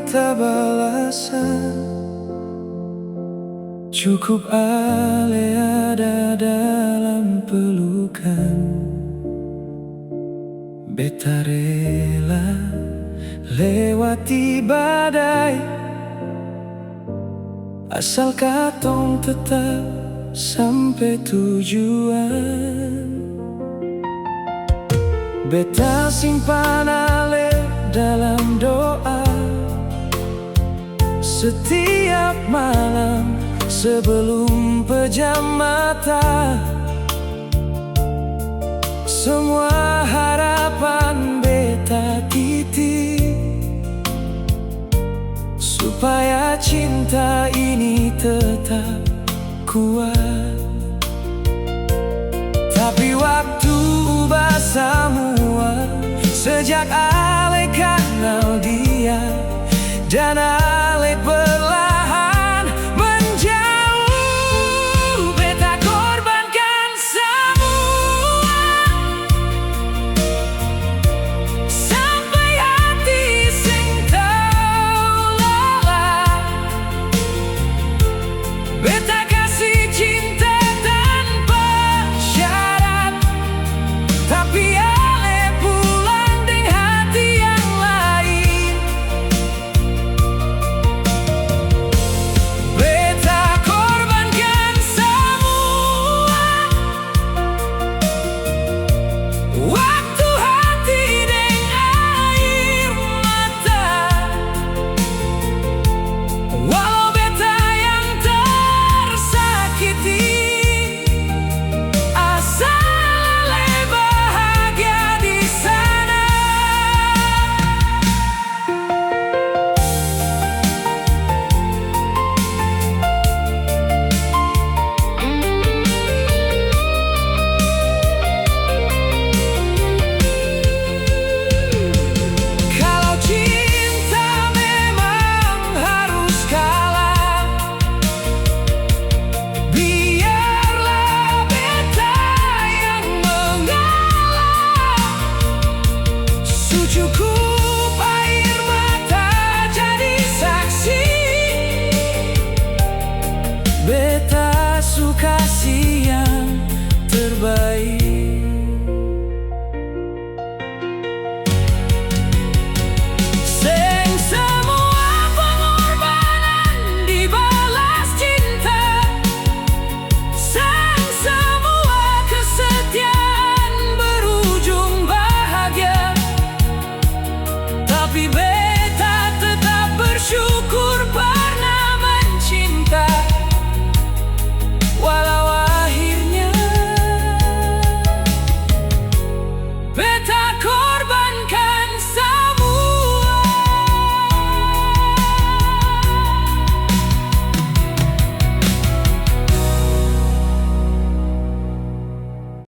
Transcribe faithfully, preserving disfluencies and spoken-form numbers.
tabalasan. Cukup ale ada dalam pelukan. Beta rela lewati badai, asal katong tetap sampe tujuan. Beta simpan ale dalam doa, setiap malam sebelum pejam mata. Semua harapan beta titip, supaya cinta ini tetap kuat. Tapi waktu ubah samua, sejak ale kanal dia, dan ale perlahan menjauh. Beta korbankan samua, sampai hati seng tau lalah. Beta kasi cinta tanpa syarat, tapi ale pulang deng hati yang lain. Beta korbankan samua, waktu, hati deng air mata. Walau beta yang tersakiti, asal ale bahagia di sana. Kalau cinta memang harus kalah, biarlah beta yang mengalah. Su cukup air mata jadi saksi, beta su kasi yang terbaik. Seng samua pengorbanan dibalas cinta, seng samua kesetiaan berujung bahagia. Tapi beta tetap bersyukur pernah mencinta, walau akhirnya beta